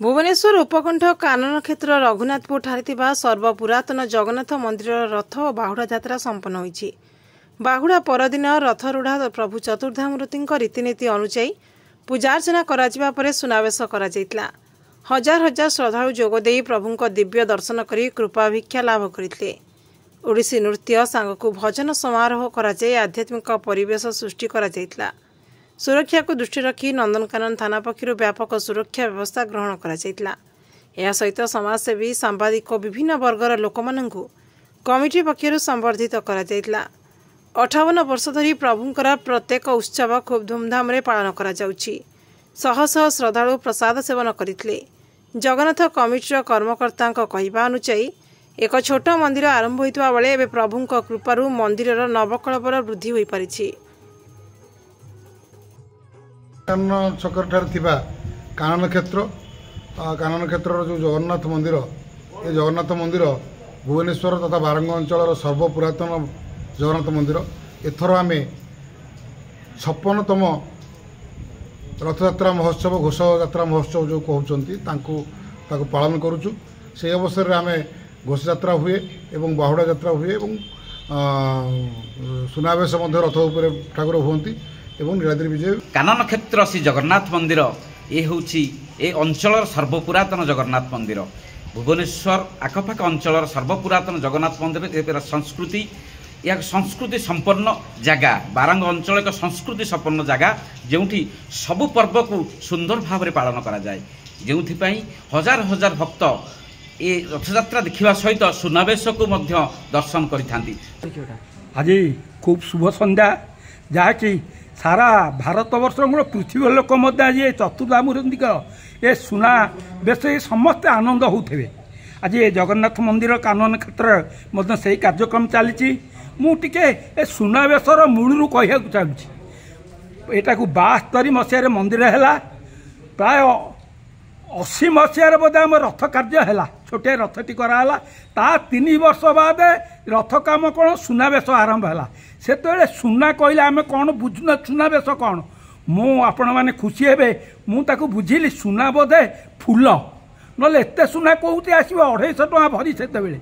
ଭୁବନେଶ୍ୱର ଉପକଣ୍ଠ କାନନ କ୍ଷେତ୍ର ରଘୁନାଥପୁରଠାରେ ଥିବା ସର୍ବପୁରାତନ ଜଗନ୍ନାଥ ମନ୍ଦିରର ରଥ ଓ ବାହୁଡ଼ା ଯାତ୍ରା ସମ୍ପନ୍ନ ହୋଇଛି। ବାହୁଡ଼ା ପରଦିନ ରଥରୂଢ଼ା ପ୍ରଭୁ ଚତୁର୍ଦ୍ଧାମୂର୍ତ୍ତିଙ୍କ ରୀତିନୀତି ଅନୁଯାୟୀ ପୂଜାର୍ଚ୍ଚନା କରାଯିବା ପରେ ସୁନାବେଶ କରାଯାଇଥିଲା। ହଜାର ହଜାର ଶ୍ରଦ୍ଧାଳୁ ଯୋଗଦେଇ ପ୍ରଭୁଙ୍କ ଦିବ୍ୟ ଦର୍ଶନ କରି କୃପାଭିକ୍ଷା ଲାଭ କରିଥିଲେ। ଓଡ଼ିଶୀ ନୃତ୍ୟ ସାଙ୍ଗକୁ ଭଜନ ସମାରୋହ କରାଯାଇ ଆଧ୍ୟାତ୍ମିକ ପରିବେଶ ସୃଷ୍ଟି କରାଯାଇଥିଲା। ସୁରକ୍ଷାକୁ ଦୃଷ୍ଟିରେ ରଖି ନନ୍ଦନକାନନ ଥାନା ପକ୍ଷରୁ ବ୍ୟାପକ ସୁରକ୍ଷା ବ୍ୟବସ୍ଥା ଗ୍ରହଣ କରାଯାଇଥିଲା। ଏହା ସହିତ ସମାଜସେବୀ, ସାମ୍ବାଦିକ ଓ ବିଭିନ୍ନ ବର୍ଗର ଲୋକମାନଙ୍କୁ କମିଟି ପକ୍ଷରୁ ସମ୍ବର୍ଦ୍ଧିତ କରାଯାଇଥିଲା। 58 ବର୍ଷ ଧରି ପ୍ରଭୁଙ୍କର ପ୍ରତ୍ୟେକ ଉତ୍ସବ ଖୁବ୍ ଧୁମ୍ଧାମ୍ରେ ପାଳନ କରାଯାଉଛି। ଶହ ଶହ ଶ୍ରଦ୍ଧାଳୁ ପ୍ରସାଦ ସେବନ କରିଥିଲେ। ଜଗନ୍ନାଥ କମିଟିର କର୍ମକର୍ତ୍ତାଙ୍କ କହିବା ଅନୁଯାୟୀ, ଏକ ଛୋଟ ମନ୍ଦିର ଆରମ୍ଭ ହୋଇଥିବା ବେଳେ ଏବେ ପ୍ରଭୁଙ୍କ କୃପାରୁ ମନ୍ଦିରର ନବକଳେବର ବୃଦ୍ଧି ହୋଇପାରିଛି। କାନନ ଛକରଠାରେ ଥିବା କାନନ କ୍ଷେତ୍ର, କାନନ କ୍ଷେତ୍ରର ଯେଉଁ ଜଗନ୍ନାଥ ମନ୍ଦିର, ଏ ଜଗନ୍ନାଥ ମନ୍ଦିର ଭୁବନେଶ୍ୱର ତଥା ବାରଙ୍ଗ ଅଞ୍ଚଳର ସର୍ବପୁରାତନ ଜଗନ୍ନାଥ ମନ୍ଦିର। ଏଥର ଆମେ 56ତମ ରଥଯାତ୍ରା ମହୋତ୍ସବ, ଘୋଷଯାତ୍ରା ମହୋତ୍ସବ ଯେଉଁ କହୁଛନ୍ତି ତାଙ୍କୁ, ତାକୁ ପାଳନ କରୁଛୁ। ସେହି ଅବସରରେ ଆମେ ଘୋଷଯାତ୍ରା ହୁଏ ଏବଂ ବାହୁଡ଼ା ଯାତ୍ରା ହୁଏ ଏବଂ ସୁନାବେଶ ମଧ୍ୟ ରଥ ଉପରେ ଠାକୁର ହୁଅନ୍ତି ଏବଂ ନୀଳାଦ୍ରି ବିଜୟ। କାନନ କ୍ଷେତ୍ର ଶ୍ରୀ ଜଗନ୍ନାଥ ମନ୍ଦିର ଏ ହେଉଛି ଏ ଅଞ୍ଚଳର ସର୍ବପୁରାତନ ଜଗନ୍ନାଥ ମନ୍ଦିର। ଭୁବନେଶ୍ୱର ଆଖପାଖ ଅଞ୍ଚଳର ସର୍ବପୁରାତନ ଜଗନ୍ନାଥ ମନ୍ଦିର। ଏ ସଂସ୍କୃତି, ଏହା ସଂସ୍କୃତି ସମ୍ପନ୍ନ ଜାଗା। ବାରଙ୍ଗ ଅଞ୍ଚଳ ଏକ ସଂସ୍କୃତି ସମ୍ପନ୍ନ ଜାଗା, ଯେଉଁଠି ସବୁ ପର୍ବକୁ ସୁନ୍ଦର ଭାବରେ ପାଳନ କରାଯାଏ, ଯେଉଁଥିପାଇଁ ହଜାର ହଜାର ଭକ୍ତ ଏ ରଥଯାତ୍ରା ଦେଖିବା ସହିତ ସୁନାବେଶକୁ ମଧ୍ୟ ଦର୍ଶନ କରିଥାନ୍ତି। ଆଜି ଖୁବ୍ ଶୁଭ ସନ୍ଧ୍ୟା, ଯାହାକି ସାରା ଭାରତବର୍ଷର ପୃଥିବୀର ଲୋକ ମଧ୍ୟ ଆଜି ଏ ଚତୁର୍ଦ୍ଧାମୂର୍ତ୍ତିଙ୍କ ଏ ସୁନା ବେଶ ଏ ସମସ୍ତେ ଆନନ୍ଦ ହେଉଥିବେ। ଆଜି ଏ ଜଗନ୍ନାଥ ମନ୍ଦିର କାନନ କ୍ଷେତ୍ରରେ ମଧ୍ୟ ସେଇ କାର୍ଯ୍ୟକ୍ରମ ଚାଲିଛି। ମୁଁ ଟିକେ ଏ ସୁନାବେଶର ମୂଳରୁ କହିବାକୁ ଚାହୁଁଛି। ଏଟାକୁ 72 ମସିହାରେ ମନ୍ଦିର ହେଲା, ପ୍ରାୟ 80 ମସିହାରେ ବୋଧେ ଆମ ରଥ କାର୍ଯ୍ୟ ହେଲା, ଛୋଟିଆ ରଥଟି କରାହେଲା। ତା 3 ବର୍ଷ ବାଦେ ରଥ କାମ କ'ଣ ସୁନାବେଶ ଆରମ୍ଭ ହେଲା। ସେତେବେଳେ ସୁନା କହିଲେ ଆମେ କ'ଣ ବୁଝୁନା, ସୁନାବେଶ କ'ଣ? ମୁଁ ଆପଣମାନେ ଖୁସି ହେବେ, ମୁଁ ତାକୁ ବୁଝିଲି ସୁନା ବୋଧେ ଫୁଲ, ନହେଲେ ଏତେ ସୁନା କେଉଁଠି ଆସିବ? 250 ଟଙ୍କା ଭରି ସେତେବେଳେ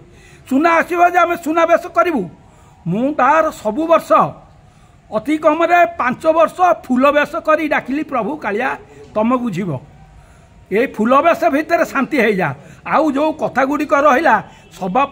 ସୁନା ଆସିବ ଯେ ଆମେ ସୁନାବେଶ କରିବୁ? ମୁଁ ତାର ସବୁ ବର୍ଷ ଅତି କମରେ 5 ବର୍ଷ ଫୁଲ ବେଶ କରି ଡାକିଲି, ପ୍ରଭୁ କାଳିଆ ତମେ ବୁଝିବ, ଏଇ ଫୁଲ ବେଶ ଭିତରେ ଶାନ୍ତି ହେଇଯା। ଆଉ ଯେଉଁ କଥା ଗୁଡ଼ିକ ରହିଲା ସଭା